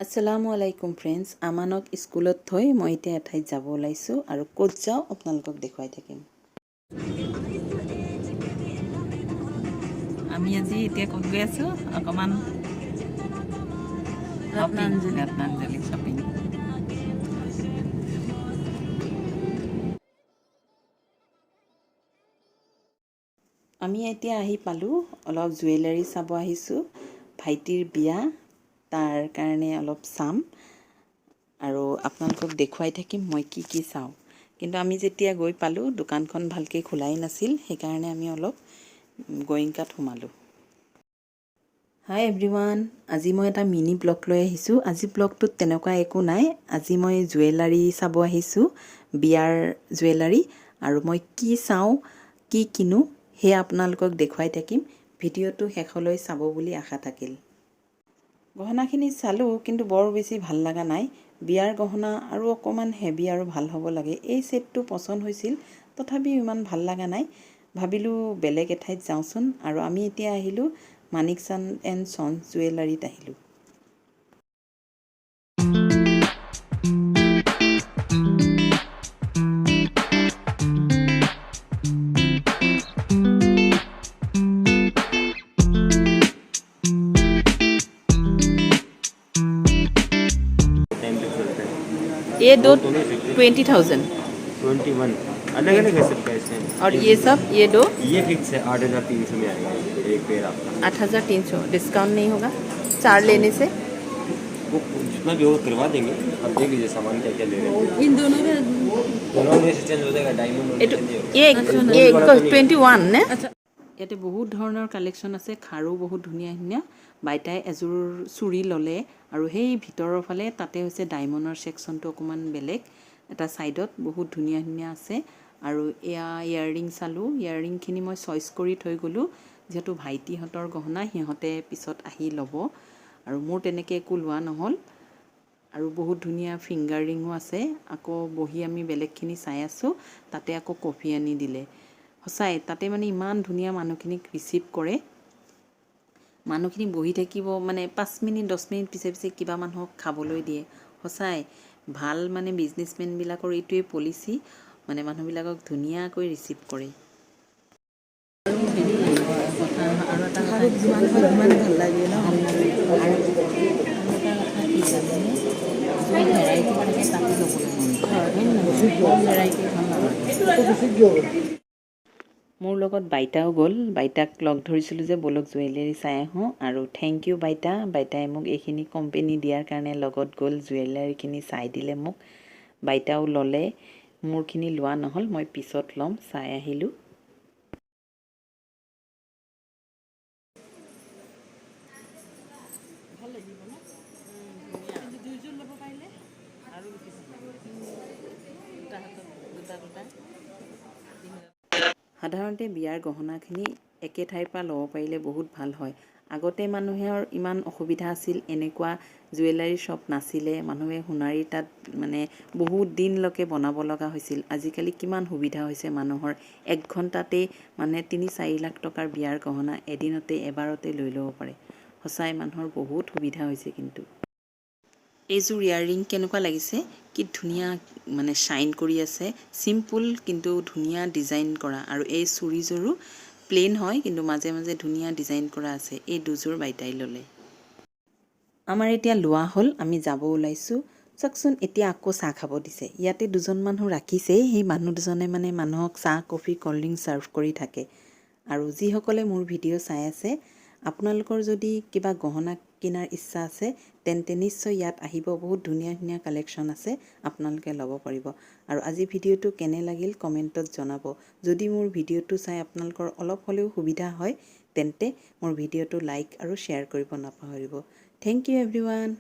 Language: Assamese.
আসসালামু আলাইকুম ফ্ৰেণ্ডছ। আমানক স্কুলত থৈ মই এতিয়া এঠাইত যাব ওলাইছোঁ আৰু ক'ত যাওঁ আপোনালোকক দেখুৱাই থাকিম। আমি আজি এতিয়া ক'ত গৈ আছোঁ অকণমান? ৰত্নাঞ্জলি। ৰত্নাঞ্জলি শ্বপিং। আমি এতিয়া আহি পালোঁ, অলপ জুৱেলাৰী চাব আহিছোঁ। ভাইটিৰ বিয়া, তাৰ কাৰণে অলপ চাম আৰু আপোনালোকক দেখুৱাই থাকিম মই কি কি চাওঁ। কিন্তু আমি যেতিয়া গৈ পালোঁ, দোকানখন ভালকৈ খোলাই নাছিল। সেইকাৰণে আমি অলপ গোৱেংকাত সোমালোঁ। হাই এভৰিৱান, আজি মই এটা মিনি ব্লগ লৈ আহিছোঁ। আজি ব্লগটোত তেনেকুৱা একো নাই। আজি মই জুৱেলাৰী চাব আহিছোঁ, বিয়াৰ জুৱেলাৰী। আৰু মই কি চাওঁ, কি কিনো, সেয়া আপোনালোকক দেখুৱাই থাকিম। ভিডিঅ'টো শেষলৈ চাব বুলি আশা থাকিল। গহনাখিনি চালোঁ, কিন্তু বৰ বেছি ভাল লগা নাই। বিয়াৰ গহনা আৰু অকণমান হেভি আৰু ভাল হ'ব লাগে। এই ছেটটো পচন্দ হৈছিল, তথাপিও ইমান ভাল লগা নাই। ভাবিলোঁ বেলেগ এঠাইত যাওঁচোন। আৰু আমি এতিয়া আহিলোঁ মানিক চান্দ এণ্ড চন্স জুৱেলাৰীত আহিলোঁ। टाइम पे चलता है। ये दो? दोनों फिक्स। 20,000। 21 अलग अलग है सबका इसमें। और ये सब, ये दो? ये फिक्स है, 8,300 में आएगा ये एक पेयर आपका। 8,300। डिस्काउंट नहीं होगा चार लेने से? वो जितना भी होगा करवा देंगे। आप देख लीजिए सामान क्या क्या ले रहे हैं। इन दोनों में? दोनों में से चेंज हो जाएगा, डायमंड। এইটো ये 21 নে? ইয়াতে বহুত ধৰণৰ কালেকশ্যন আছে। খাৰো বহুত ধুনীয়া ধুনীয়া। বাইতাই এযোৰ চুৰি ল'লে। আৰু সেই ভিতৰৰ ফালে তাতে হৈছে ডায়মণ্ডৰ ছেকশ্যনটো, অকণমান বেলেগ এটা ছাইডত বহুত ধুনীয়া ধুনীয়া আছে। আৰু এয়া ইয়াৰৰিং চালোঁ। ইয়াৰৰিংখিনি মই চইচ কৰি থৈ গ'লোঁ, যিহেতু ভাইটিহঁতৰ গহনা, সিহঁতে পিছত আহি ল'ব। আৰু মোৰ তেনেকৈ একো লোৱা নহ'ল। আৰু বহুত ধুনীয়া ফিংগাৰ ৰিঙো আছে। আকৌ বহি আমি বেলেগখিনি চাই আছোঁ, তাতে আকৌ কফি আনি দিলে। সঁচাই তাতে মানে ইমান ধুনীয়া মানুহখিনিক ৰিচিভ কৰে। মানুহখিনি বহি থাকিব মানে 5 মিনিট, 10 মিনিট পিছে পিছে কিবা মানুহক খাবলৈ দিয়ে। সঁচাই ভাল, মানে বিজনেছমেনবিলাকৰ এইটোৱে পলিচি, মানে মানুহবিলাকক ধুনীয়াকৈ ৰিচিভ কৰে। আৰু হেৰি কথা, আৰু এটা কথা। যিমান হয় সিমান ভাল লাগে ন? ভাল লাগে। আৰু আৰু এটা কথা কি জানেনে? যোন ভেৰাইটি থাকে তাতে ল'বলৈ মন যায়, হয় নে নহয়? কম ভেৰাইটি ভাল নালাগে। মোৰ লগত বাইতাও গ'ল। বাইতাক লগ ধৰিছিলোঁ যে ব'লক, জুৱেলাৰী চাই আহোঁ। আৰু thank U বাইতা, বাইতাই মোক এইখিনি কোম্পেনী দিয়াৰ কাৰণে। লগত গ'ল, জুৱেলাৰীখিনি চাই দিলে মোক। বাইতাও ল'লে, মোৰখিনি লোৱা নহ'ল, মই পিছত ল'ম। চাই আহিলোঁ। ভাল লাগিব ন? কিন্তু দুইযোৰ ল'ব পাৰিলে আৰু বেছি ভাল লাগিব। দুটা হাতত দুটা দুটা। সাধাৰণতে বিয়াৰ গহনাখিনি একে ঠাইৰ পৰা ল'ব পাৰিলে বহুত ভাল হয়। আগতে মানুহৰ ইমান অসুবিধা আছিল, এনেকুৱা জুৱেলাৰী শ্বপ নাছিলে। মানুহে সোণাৰীৰ তাত মানে বহুত দিনলৈকে বনাব লগা হৈছিল। আজিকালি কিমান সুবিধা হৈছে মানুহৰ, এক ঘণ্টাতেই মানে 3-4 লাখ টকাৰ বিয়াৰ গহনা এদিনতে এবাৰতে লৈ ল'ব পাৰে। সঁচাই মানুহৰ বহুত সুবিধা হৈছে। কিন্তু এইযোৰ ইয়াৰৰিং কেনেকুৱা লাগিছে? কি ধুনীয়া মানে শ্বাইন কৰি আছে। চিম্পুল কিন্তু ধুনীয়া ডিজাইন কৰা। আৰু এই চুৰিযোৰো প্লেইন হয়, কিন্তু মাজে মাজে ধুনীয়া ডিজাইন কৰা আছে। এই দুযোৰ বাইতাই ল'লে। আমাৰ এতিয়া লোৱা হ'ল, আমি যাব ওলাইছোঁ। চাওকচোন, এতিয়া আকৌ চাহ খাব দিছে। ইয়াতে দুজন মানুহ ৰাখিছে। সেই মানুহ দুজনে মানে মানুহক চাহ, কফি, ক'ল্ড ড্ৰিংক ছাৰ্ভ কৰি থাকে। আৰু যিসকলে মোৰ ভিডিঅ' চাই আছে, আপোনালোকৰ যদি কিবা গহনা কিনাৰ ইচ্ছা আছে, তেন্তে নিশ্চয় ইয়াত আহিব। বহুত ধুনীয়া ধুনীয়া কালেকশ্যন আছে, আপোনালোকে ল'ব পাৰিব। আৰু আজি ভিডিঅ'টো কেনে লাগিল কমেণ্টত জনাব। যদি মোৰ ভিডিঅ'টো চাই আপোনালোকৰ অলপ হ'লেও সুবিধা হয়, তেন্তে মোৰ ভিডিঅ'টো লাইক আৰু শ্বেয়াৰ কৰিব নাপাহৰিব। Thank you everyone.